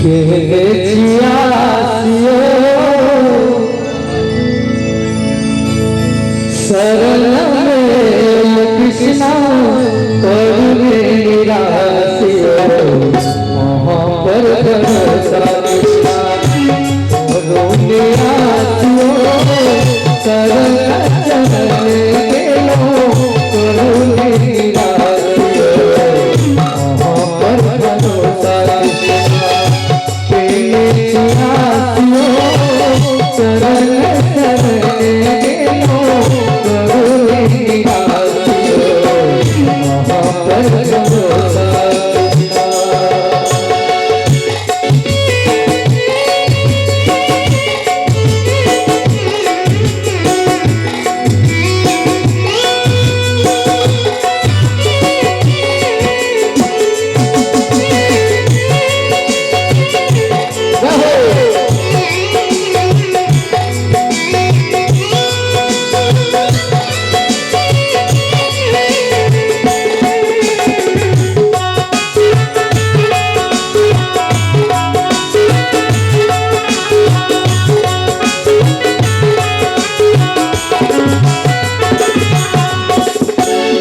केने छियासियो शरण में कृष्णा करुणे निरासियो अहाँ पर भरोसा कृष्णा करुणे आसियो शरण चरण गेलो करुणे निरासियो अहाँ पर भरोसा कृष्णा केने छियासियो शरण चरण गेलो करुणे निरासियो अहाँ पर भरोसा कृष्णा।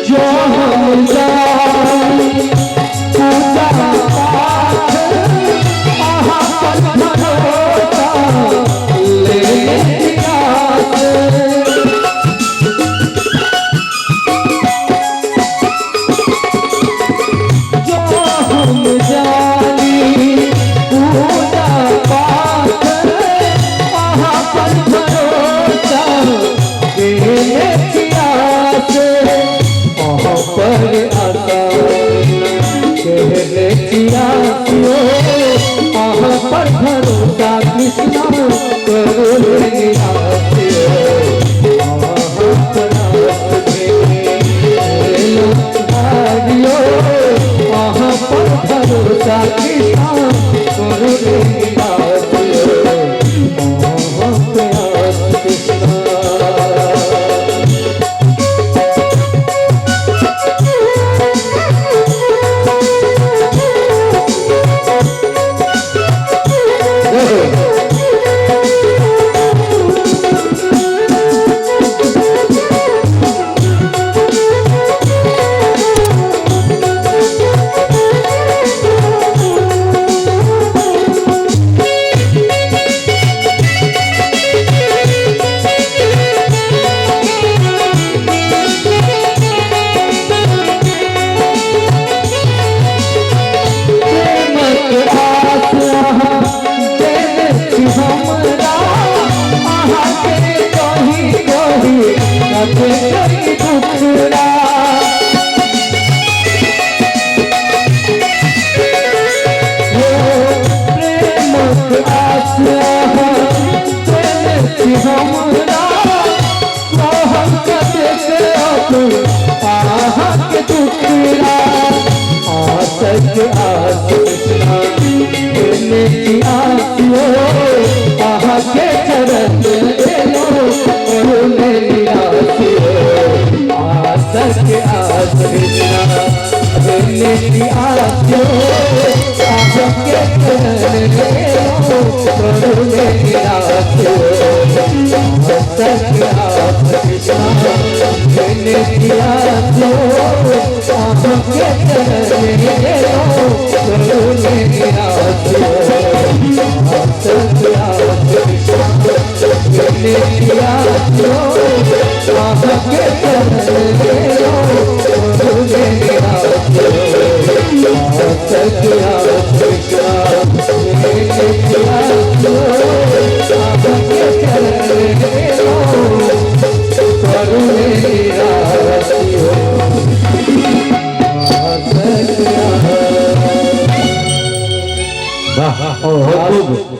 जो हम जानी पूजा पाठ अहाँ पर भरोसा ले आस। जो हम जानी पूजा पाठ अहाँ पर भरोसा ले आस। अहाँ पर आशा केने छियासियो अहाँ पर भरोसा कृष्णा करुणे निरासियो अहाँ पर आस भेलो हारियो अहाँ पर भरोसा कृष्णा करुणे निरासियो अहाँ पर आस कृष्णा। प्रेमक आस अहाँ देने छी हमरा अहाँके कही कही कतेक दुखड़ा। हो प्रेमक आस अहाँ देने छी हमरा कहब कतेक अहाँके दुखड़ा। आसक आस कृष्णा केने छियासियो अहाँके चरण एलो करुणे निरासियो आसक आस कृष्णा केने छियासियो अहाँके चरण एलो करुणे निरासियो आसक आस कृष्णा केने छियासियो अहाँके चरण एलो करुणे निरासियो आसक आस कृष्णा केने छियासियो अहाँके चरण एलो करुणे निरासियो आसक आस कृष्णा केने छियासियो अहाँके चरण एलो करुणे निरासियो आसक आस। वाह, खूब।